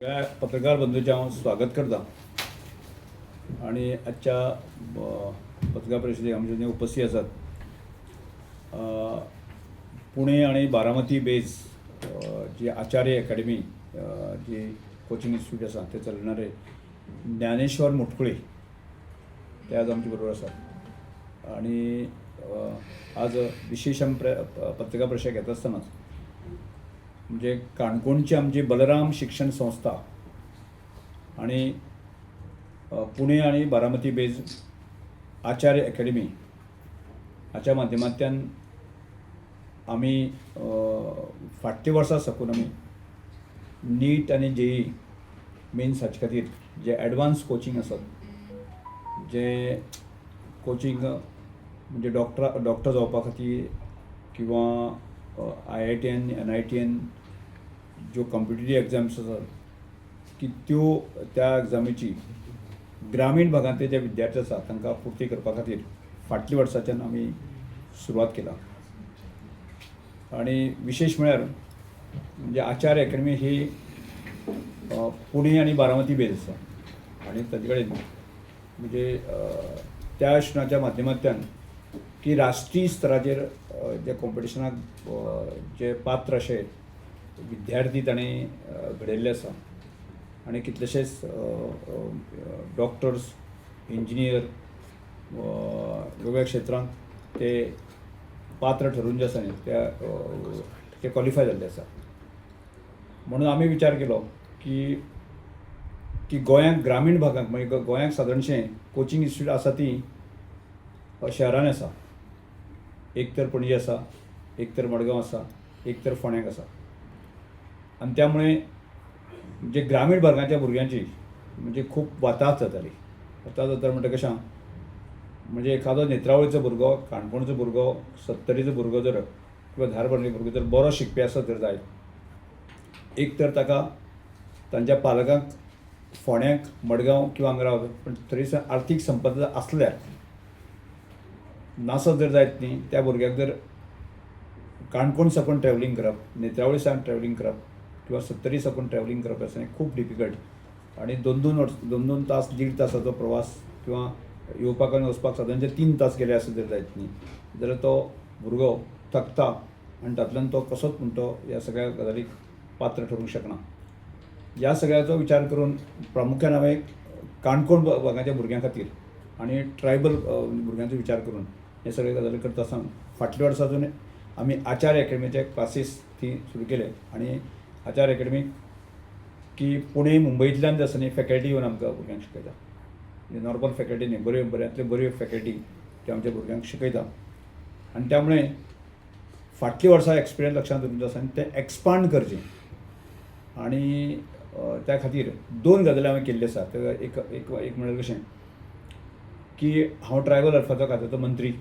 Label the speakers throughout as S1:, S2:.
S1: सगळ्या पत्रकार बंधूचें हांव स्वागत करता आनी आजच्या पत्रकार परिशदेक आमचे जे उपस्थित आसात पुणे आनी बारामती बेज जी आचार्य एकेडमी जी कोचिंग इन्स्टिट्यूट आसा ते चलणारे ज्ञानेश्वर मुटकुळे ते आज आमचे बरोबर आसात. आनी आज विशेश आमी पत्रकार परिशद घेता आसतनाच म्हणजे काणकोणची आमची बलराम शिक्षण संस्था आनी पुणे आनी बारामती बेज आचार्य एकेडमी हाच्या माध्यमांतल्यान आमी फाटल्या वर्सां साकून आमी नीट आनी जेई मेन्स हाचे खातीर जे एडवान्स कोचिंग आसात, जे कोचिंग म्हणजे डॉक्टर जावपा खातीर किंवा आयआयटीएन, एनआयटीएन ज्यो कॉम्पिटेटीव एग्जाम्स आसात की त्यो त्या एग्जामीची ग्रामीण भागांतले जे विद्यार्थी आसा तांकां पुर्ती करपा खातीर फाटल्या वर्साच्यान आमी सुरवात केला. आनी विशेश म्हळ्यार म्हणजे आचार्य एकेडमी ही पुणे आनी बारामती बेज आसा आनी ताजे कडेन म्हणजे त्या शिक्षणाच्या माध्यमांतल्यान की राष्ट्रीय स्तराचेर जे कॉम्पिटिशनाक जे पात्र अशे विद्यार्थी ताणें घडयल्ले आसा आनी कितलेशेच डॉक्टर्स, इंजिनियर वेगवेगळ्या क्षेत्रांत ते पात्र ठरून जे आसा न्ही त्या ते क्वॉलिफाय जाल्ले आसा. म्हणून आमी विचार केलो की की गोंयांत ग्रामीण भागांत म्हणजे गोंयांत सादारणशें कोचिंग इन्स्टिट्यूट आसा ती शहरांनी आसा, एक तर पणजे आसा, एक तर मडगांव आसा, एक तर फोंड्याक आसा. आनी त्यामुळे जे ग्रामीण भागांच्या भुरग्यांची म्हणजे खूब वाताहत जाताली. वाताहत जाताली म्हणटा कशें, म्हणजे एखादो नेत्रावळीचो भुरगो, काणकोणचो भुरगो, सत्तरीचो भुरगो जर किंवा धारबांदोडेचो भुरगो जर बरो शिकपी आसत जर जायत, एक तर ताका तांच्या पालकांक फोंड्यांक, मडगांव किंवा हांगा रावत, पूण थंयसर आर्थीक संपत्ती आसल्यार नासत जर जायत न्ही, त्या भुरग्याक जर काणकोण साकून ट्रॅवलिंग करप, नेत्रावळी सावन ट्रॅवलिंग करप किंवा सत्तरी साकून ट्रॅवलिंग करप आसा खूब डिफिकल्ट आनी दोन दोन वर्स, दोन दोन तास, दीड तासाचो प्रवास किंवा येवपाक आनी वचपाक सादारणचे 3 तास गेले आसत जर जायत न्ही जाल्यार तो भुरगो थकता आनी तातूंतल्यान तो कसोच म्हण तो ह्या सगळ्या गजालीक पात्र ठरूंक शकना. ह्या सगळ्याचो विचार करून प्रामुख्यान हांवें काणकोण भागाच्या भुरग्यां खातीर आनी ट्रायबल भुरग्यांचो विचार करून हे सगळे गजाली करता आसतना फाटल्या वर्सासून आमी आचार्य एकेडमीचे क्लासीस ती सुरू केले. आनी आचार्य एकेडमीक की पुणे, मुंबयतल्यान जे आसा न्ही फॅकल्टी येवन आमकां भुरग्यांक शिकयता, म्हणजे नॉर्मल फॅकल्टी न्ही, बऱ्यो बऱ्यांतल्यो बऱ्यो फॅकल्टी त्यो आमच्या भुरग्यांक शिकयता. आनी त्यामुळे फाटल्या वर्सा एक्सपिरियन्स लक्षांत धरून जो आसा न्ही तें एक्सपांड करचें आनी त्या खातीर 2 गजाली हांवें केल्ल्यो आसा. ते एक एक एक म्हणल्यार कशें की हांव ट्रायबल वेलफेराचो खात्याचो मंत्री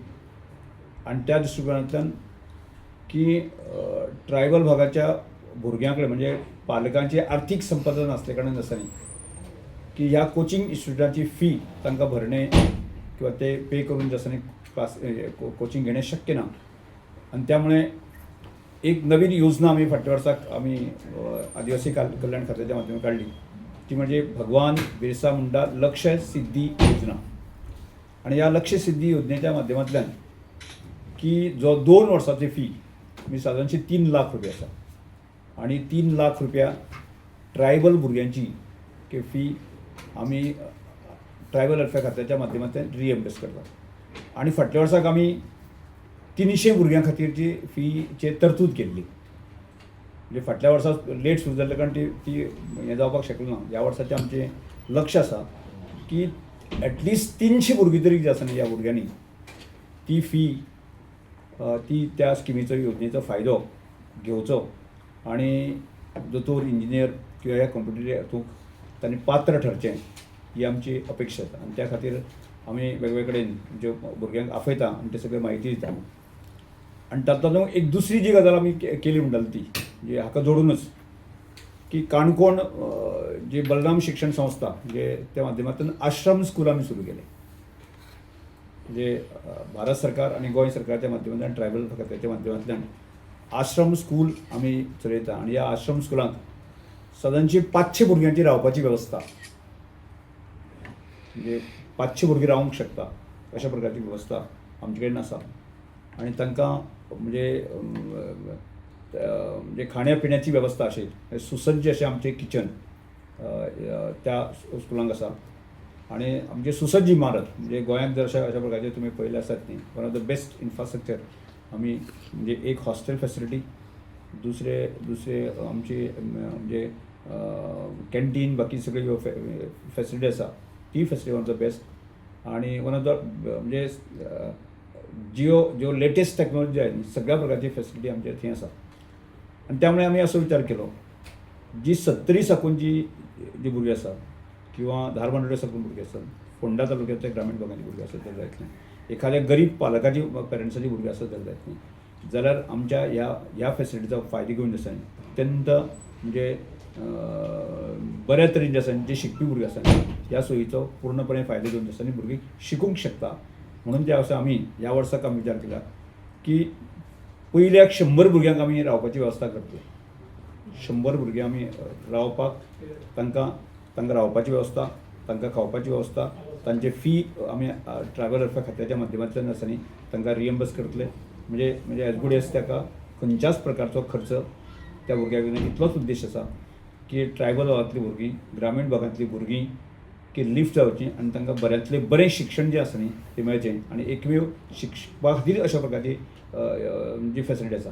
S1: आनी त्या दृश्टिकोणांतल्यान की ट्रायबल भागाच्या भुरग्यां कडेन म्हणजे पालकांची आर्थीक संपदा नासले कारणान आसा न्ही की ह्या कोचिंग इन्स्टिट्यूटाची फी तांकां भरणे किंवा ते पे करून जे आसा न्ही क्लास कोचिंग घेणें शक्य ना. आनी त्यामुळे एक नवीन योजना आमी फाटल्या वर्साक आमी आदिवासी कल्याण खात्याच्या माध्यमांतल्यान काडली, ती म्हणजे भगवान बिरसा मुंडा लक्ष्य सिद्धी योजना. आनी ह्या लक्ष्य सिद्धी योजनेच्या माध्यमांतल्यान की जो 2 वर्साची फी म्हणजे सादारणशी 3 लाख रुपया आसा आनी 3 लाख रुपया ट्रायबल भुरग्यांची की फी आमी ट्रायबल वेलफेअर खात्याच्या माध्यमांतल्यान रिएम्बर्स करतात. आनी फाटल्या वर्साक आमी 300 भुरग्यां खातीरची फीचे तरतूद केल्ली. म्हणजे फाटल्या वर्सा लेट सुरू जाल्ले कारण ती हें जावपाक शकलें ना. ह्या वर्साचें आमचें लक्ष आसा की एटलिस्ट 300 भुरगीं तरी जी आसा न्ही ह्या भुरग्यांनी ती फी ती त्या स्किमीचो योजनेचो फायदो घेवचो आनी दोतोर, इंजिनियर किंवा ह्या कॉम्पिटेटीव हातूंत तांणी पात्र ठरचें ही आमची अपेक्षा आसा. आनी त्या खातीर आमी वेगवेगळे कडेन ज्यो भुरग्यांक आपयता आनी ते सगळे म्हायती दिता. आनी तातूंत एक दुसरी जी गजाल आमी केली म्हणटाली ती म्हणजे हाका जोडूनच की काणकोण जी बलराम शिक्षण संस्था म्हणजे त्या माध्यमांतल्यान आश्रम स्कूल आमी सुरू केलें. म्हणजे भारत सरकार आनी गोंय सरकारच्या माध्यमांतल्यान ट्रायबल खात्याच्या माध्यमांतल्यान आश्रम स्कूल आमी चलयता. आनी ह्या आश्रम स्कुलांत सादारणशी 500 भुरग्यांची रावपाची वेवस्था, म्हणजे 500 भुरगीं रावंक शकता अशा प्रकारची वेवस्था आमचे कडेन आसा. आनी तांकां म्हणजे म्हणजे खाण्या पिण्याची वेवस्था अशी सुसज्ज अशें आमचें किचन त्या स्कुलांक आसा. आनी आमची सुसज्ज इमारत, म्हणजे गोंयांत जर अशा अशा प्रकारचे तुमी पळयले आसत न्ही, one of the best infrastructure आमी, म्हणजे एक हॉस्टेल फॅसिलिटी, दुसरे दुसरे आमची म्हणजे कॅन्टीन, बाकी सगळी फॅसिलिटी आसा, ती facility one of the best. आणि वन ऑफ the म्हणजे जिओ ज्यो लेटेस्ट टॅक्नॉलॉजी आहे न्ही, सगळ्या प्रकारची फॅसिलिटी आमच्या थंय आसा. आनी त्यामुळे आमी असो विचार केलो, जी सत्तरी साकून जी जी भुरगीं आसा किंवा धारबांदोडे साकून भुरगीं आसात, फोंडा तालुक्यांतल्या ग्रामीण भागांची भुरगीं आसात जाल्यार जायतलें, एखाद्या गरीब पालकाची पेरंट्साची भुरगीं आसत जाल्यार जायतलीं, जाल्यार आमच्या ह्या ह्या फॅसिलिटीचो फायदो घेवन आसा अत्यंत म्हणजे बऱ्या तरेन जे आसा जे शिकपी भुरगीं आसा ह्या सोयीचो पूर्णपणे फायदो घेवन आसा भुरगीं शिकूंक शकता. म्हणून त्या वर्सा आमी ह्या वर्साक आमी विचार केला की पयल्या 100 भुरग्यांक आमी रावपाची वेवस्था करतले. 100 भुरगीं आमी रावपाक तांकां तांकां रावपाची वेवस्था, तांकां खावपाची वेवस्था, तांचे फी आमी ट्रायबल वेलफेअर खात्याच्या माध्यमांतल्यान आसा न्ही तांकां रिएम्बर्स करतले. म्हणजे म्हणजे एज गूड एज ताका खंयच्याच प्रकारचो खर्च त्या भुरग्याक येवना. इतलोच उद्देश आसा की ट्रायबल भागांतलीं भुरगीं, ग्रामीण भागांतलीं भुरगीं की लिफ्ट जावचीं आनी तांकां बऱ्यांतलें बरें शिक्षण जें आसा न्ही तें मेळचें आनी एकमेव शिकपा खातीर अशा प्रकारची जी फॅसिलिटी आसा.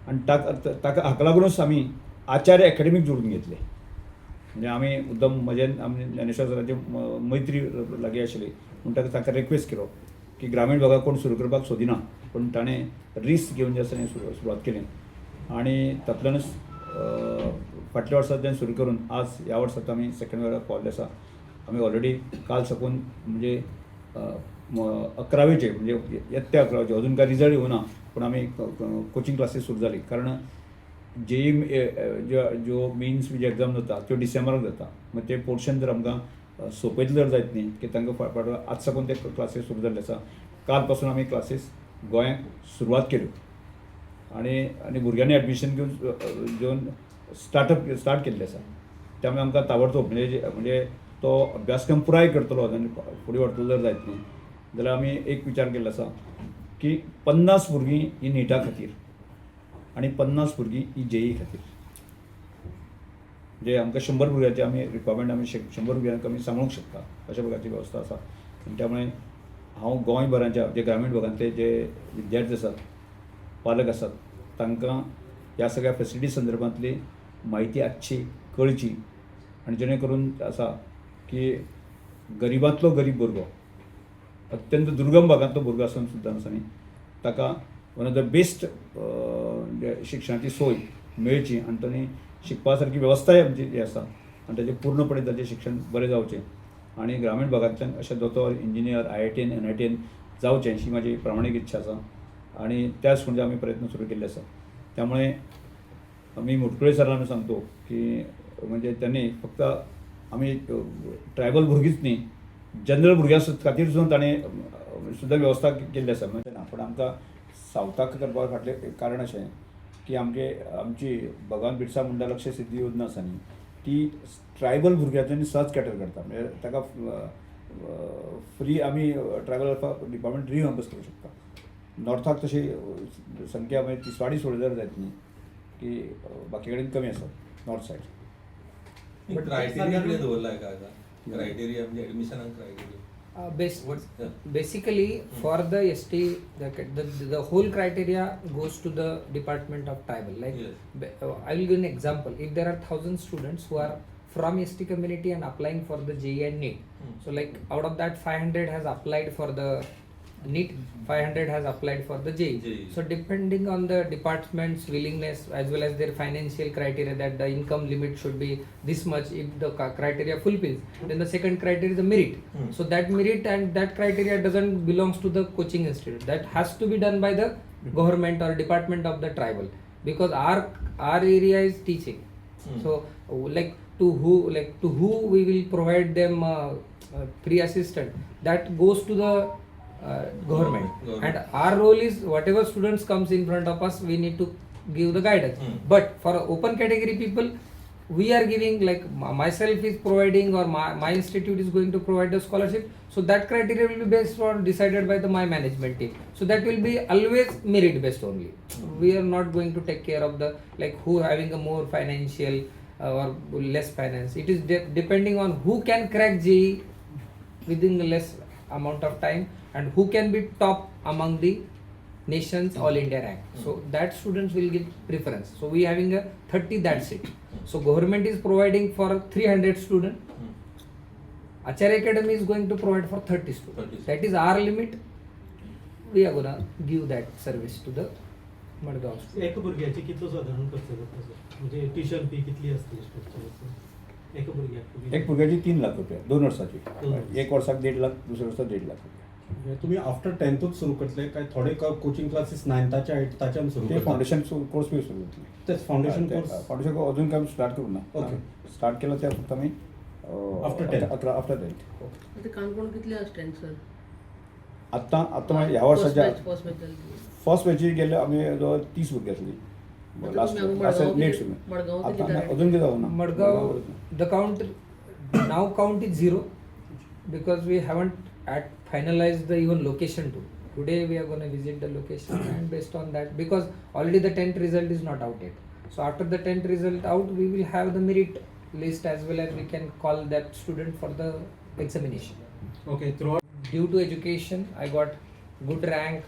S1: आनी ताका ताका हाका लागुनूच आमी आचार्य एकाडेमीक जोडून घेतले. म्हणजे आमी मुद्दम म्हजें आमी ज्ञानेश्वर सराची मैत्री लागीं आशिल्ली म्हूण ताका ताका रिक्वेस्ट केलो की ग्रामीण भागाक कोण सुरू करपाक सोदिना, पूण ताणें रिस्क घेवन जें आसा तें सुरवात केली आनी तातूंतल्यानच फाटल्या वर्साच्यान सुरू करून आज ह्या वर्साक आमी सेकंड इयराक पावल्ले आसा. आमी ऑलरेडी काल साकून म्हणजे अकरावेचे, म्हणजे यत्ते अकरावेचे, अजून काय रिजल्ट येवना पूण आमी कोचिंग क्लासीस सुरू जाली, कारण जेई ज्यो ज्यो मेन्स जे एग्जाम जाता त्यो डिसेंबराक जाता, मागीर ते पोर्शन जर आमकां सोंपयतले जर जायत न्ही की तांकां फाट आज साकून ते क्लासीस सुरू जाल्ले आसा. काल पासून आमी क्लासीस गोंयांत सुरवात केल्यो आनी आनी भुरग्यांनी एडमिशन घेवन घेवन स्टार्टअप स्टार्ट केल्लें आसा. त्यामुळे आमकां ताबडतोब म्हणजे म्हणजे तो अभ्यासक्रम पुराय करतलो आनी फुडें व्हरतलो जर जायत न्ही जाल्यार आमी एक विचार केल्लो आसा की 50 भुरगीं ही निटा खातीर आनी 50 भुरगीं ही जेई खातीर, म्हणजे आमकां 100 भुरग्यांची आमी रिक्वायरमेंट आमी 100 भुरग्यांक आमी सांबाळूंक शकता अशा प्रकारची वेवस्था आसा. आनी त्यामुळे हांव गोंयभराच्या जे ग्रामीण भागांतले जे विद्यार्थी आसात, पालक आसात, तांकां ह्या सगळ्या फेसिलिटी संदर्भांतली म्हायती आसची, कळची आनी जेणे करून आसा की गरिबांतलो गरीब भुरगो, अत्यंत दुर्गम भागांतलो भुरगो आसून सुद्दां आसा न्ही ताका वन ऑफ the best शिक्षणाची सोय मेळची आनी ताणी शिकपा सारकी वेवस्थाय आमची जी आसा आनी ताचें पूर्णपणे ताचें शिक्षण बरें जावचें आनी ग्रामीण भागांतल्यान अशें दोतोर, इंजिनियर, आयआयटीन, एनआयटीन जावचें अशी म्हाजी प्रामाणीक इच्छा आसा आनी त्याच म्हणजे आमी प्रयत्न सुरू केल्ले आसा. त्यामुळे आमी मुटकुळे सरांना सांगतो की म्हणजे त्यांनी फक्त आमी ट्रायबल भुरगींच न्ही, जनरल भुरग्यां खातीर सुद्दां ताणें सुद्दां वेवस्था केल्ली आसा. म्हणजे ना, पूण आमकां सावथाक करपा फाटलें एक कारण अशें की आमगे आमची भगवान बिरसा मुंडा लक्ष्य सिद्धी योजना आसा न्ही ती ट्रायबल भुरग्यांनी सहज कॅटर करता, म्हणजे ताका फ्री आमी ट्रायबल वेलफेअर डिपार्टमेंट रिएम्बर्स करूं शकता. नॉर्थाक तशी संख्या मागीर तिसवाडी सोडल्यार जायत न्ही की बाकी कडेन कमी आसा नॉर्थ सायड.
S2: क्रायटेरिया कितें दवरला काय आतां? क्रायटेरिया म्हणजे एडमिशनाक criteria? What's
S3: Basically, for the ST, the whole criteria goes to the Department of Tribal. Like, I will give an example. If there are 1,000 students who are from ST community and applying for the JEE and NEET, so like out of that 500 has applied for the NEET, 500 has applied for the JEE.
S2: JEE.
S3: So depending on the department's willingness as well as their financial criteria, that the income limit should be this much, if the criteria fulfills, then the second criteria is the merit. So that merit and that criteria doesn't belongs to the coaching institute. That has to be done by the government or department of the tribal, because our area is teaching. So like to who we will provide them free assistant, that goes to the government.
S2: Government.
S3: And our role is whatever students comes in front of us, we need to give the guidance. But for open category people, we are giving, like myself is providing or my institute is going to provide the scholarship, so that criteria will be based on decided by the my management team. So that will be always merit based only. We are not going to take care of the like who having a more financial or less finance. It is depending on who can crack JEE within the less amount of time and who can be top among the nations all India rank. So that students will get preference. So we having a 30, that's it. So government is providing for 300 student. Acharya Academy is going to provide for 30 students.
S2: 30.
S3: That is our limit. We are gonna give that service to the Madgaon student.
S4: एका भुरग्याची कितलो सादारण खर्च जाता sir, म्हणजे tuition fee कितली आसतली structure एका भुरग्याक?
S1: एक भुरग्याची 3 लाख रुपया 2 वर्साची.
S4: दोन वर्सां.
S1: एक वर्साक 1.5 लाख, दुसऱ्या वर्साक 1.5 लाख रुपया.
S5: म्हणजे तुम्ही आफ्टर टेन्थूच सुरू करतले काय थोडे कोचिंग क्लासीस नायन्थाच्या एटथाच्यान सुरू
S1: ते
S5: करतात?
S1: फाउंडेशन कोर्स बी सुरू जातले.
S5: तेच फाउंडेशन कोर्स.
S1: फाउंडेशन अजून काय स्टार्ट करू ना.
S5: ओके.
S1: स्टार्ट केलं त्या फक्त आमी
S5: After tenth.
S1: 11 after tenth.
S6: आता काणकोण कितले आसा स्ट्रेंथ सर?
S1: आत्तां आत्तां ह्या वर्साच्या
S6: फर्स्ट बॅच जाली.
S1: फर्स्ट बॅची गेले आमी जवळ 30 भुरगे आसली.
S6: आता
S1: लास्ट
S6: तुम्ही
S1: लास्ट
S6: मडगांव
S1: लेट
S6: किती-
S1: सुरू.
S6: मडगांव किती
S1: आता
S6: target?
S1: अजून किती जाऊ ना.
S3: Madgaon, the count now count is zero because we haven't at finalized the even location too. Today we are going to visit the location and based on that, because already the 10th result is not out yet. So after the 10th result out, we will have the merit list as well as we can call that student for the examination.
S5: Okay, through
S3: Due to education, I got good rank.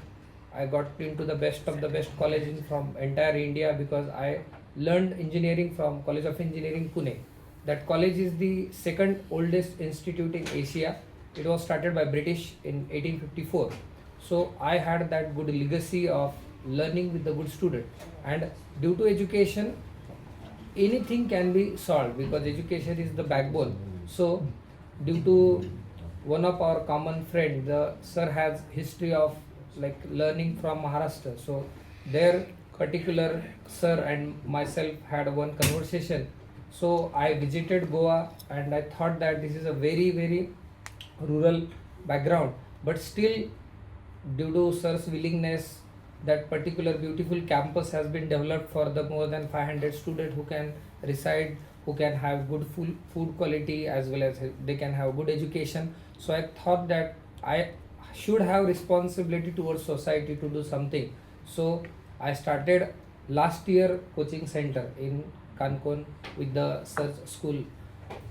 S3: I got into the best of the best college in from entire India because I learned engineering from College of Engineering, Pune. That college is the second oldest institute in Asia. It was started by British in 1854. So I had that good legacy of learning with the good student, and due to education anything can be solved because education is the backbone. So due to one of our common friend, the sir has history of like learning from Maharashtra, so their particular sir and myself had one conversation. So I visited Goa and I thought that this is a very very rural background, but still due to sir's willingness, that particular beautiful campus has been developed for the more than 500 students who can reside, who can have good food quality as well as they can have good education. So I thought that I should have responsibility towards society to do something. So I started last year coaching center in Cancun with the search school.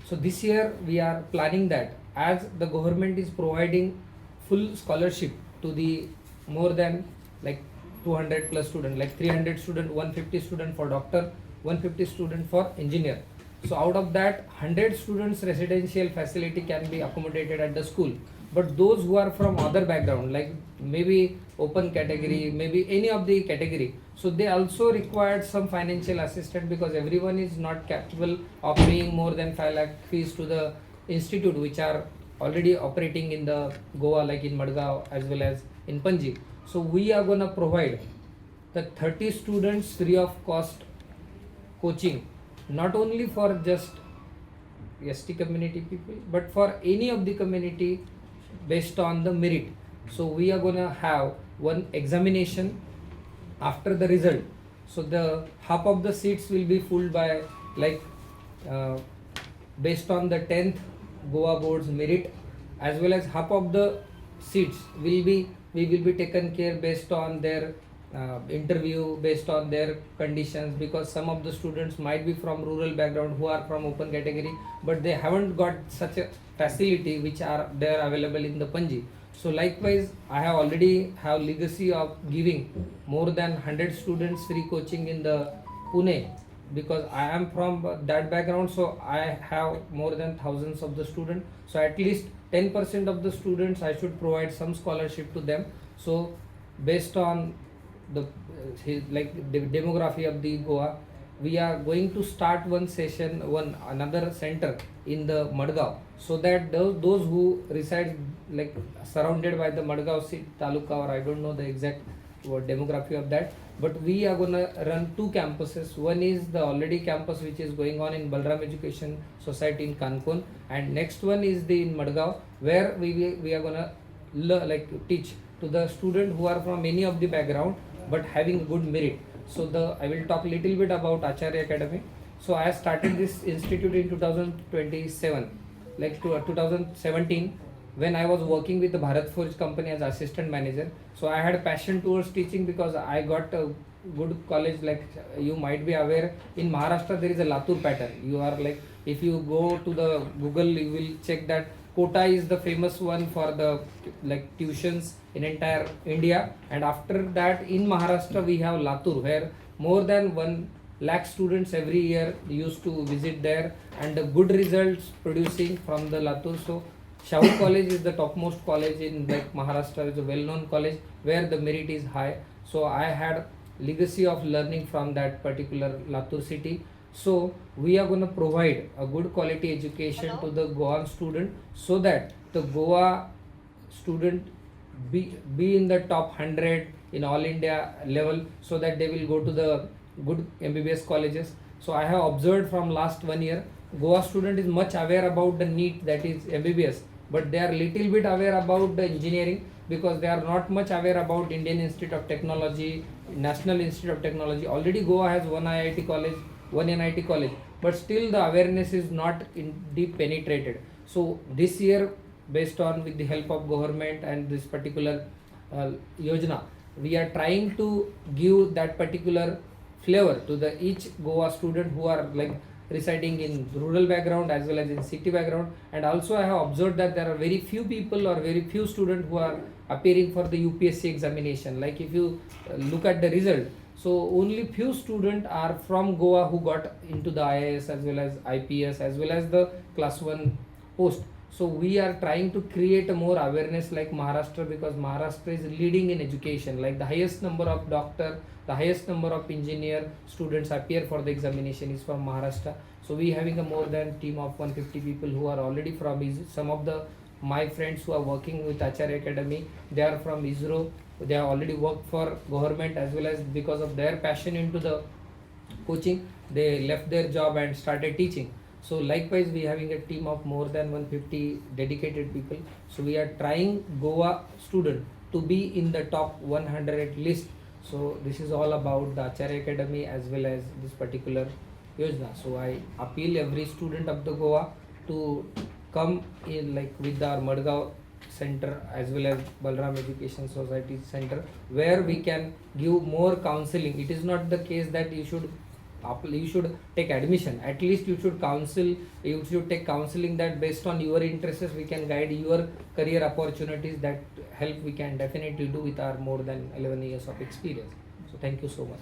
S3: So this year we are planning that as the government is providing full scholarship to the more than like 200 plus student, like 300 student, 150 student for doctor, 150 student for engineer. So out of that, 100 students residential facility can be accommodated at the school. But those who are from other background, like maybe open category, maybe any of the category, so they also required some financial assistance because everyone is not capable of paying more than 5 lakh fees to the institute which are already operating in the Goa, like in Madgaon as well as in Panji. So we are gonna provide the 30 students free of cost coaching, not only for just ST community people, but for any of the community based on the merit. So we are gonna have one examination after the result. So the half of the seats will be filled by like based on the 10th Goa board's merit, as well as half of the seats will be we will be taken care based on their interview, based on their conditions, because some of the students might be from rural background who are from open category, but they haven't got such a facility which are there available in the Panji. So likewise, I have already have legacy of giving more than 100 students free coaching in the Pune, because I am from that background, so I have more than thousands of the students. So at least 10% of the students I should provide some scholarship to them. So based on the his, like the demography of the Goa, we are going to start one session, one another center in the Madgaon, so that those who reside like surrounded by the Madgaon city taluka, or I don't know the exact what demography of that, but we are gonna run two campuses. One is the already campus which is going on in Balram Education Society in Cancun, and next one is the in Madgaon, where we are gonna like teach to the student who are from any of the background but having good merit. So the I will talk little bit about Acharya Academy. So I started this institute in 2027, like 2017, when I was working with the Bharat Forge company as assistant manager. So I had passion towards teaching because I got a good college. Like you might be aware, in Maharashtra there is a Latur pattern. You are like, if you go to the Google, you will check that Kota is the famous one for the like tuitions in entire India, and after that in Maharashtra we have Latur, where more than 1 lakh students every year used to visit there, and the good results producing from the Latur. So Shahu College is the topmost college in like Maharashtra, is a well-known college where the merit is high. So I had legacy of learning from that particular Latur city. So we are going to provide a good quality education to the Goan student, so that the Goa student be in the top 100 in all India level, so that they will go to the good MBBS colleges. So I have observed from last 1 year, Goa student is much aware about the NEET, that is MBBS, but they are little bit aware about the engineering, because they are not much aware about Indian Institute of Technology, National Institute of Technology. Already Goa has one IIT college, one NIT college, but still the awareness is not in deep penetrated. So this year, based on with the help of government and this particular yojana, we are trying to give that particular flavor to the each Goa student who are like residing in rural background as well as in city background. And also I have observed that there are very few people or very few students who are appearing for the UPSC examination. Like if you look at the result, so only few students are from Goa who got into the IAS as well as IPS as well as the class 1 post. So we are trying to create a more awareness like Maharashtra, because Maharashtra is leading in education, like the highest number of doctor, the highest number of engineer students appear for the examination is from Maharashtra. So we having a more than team of 150 people who are already from some of the my friends who are working with Acharya Academy, they are from ISRO, they have already worked for government, as well as because of their passion into the coaching, they left their job and started teaching. So likewise we having a team of more than 150 dedicated people. So we are trying Goa student to be in the top 100 list. So this is all about the Acharya Academy as well as this particular yojana. So I appeal every student of the Goa to come in like with our Madgaon center as well as Balram Education Society center, where we can give more counseling. It is not the case that you should take admission. At least you should counsel, you should take counseling that based on your interests we can guide your career opportunities. That help we can definitely do with our more than 11 years of experience. So thank you so much.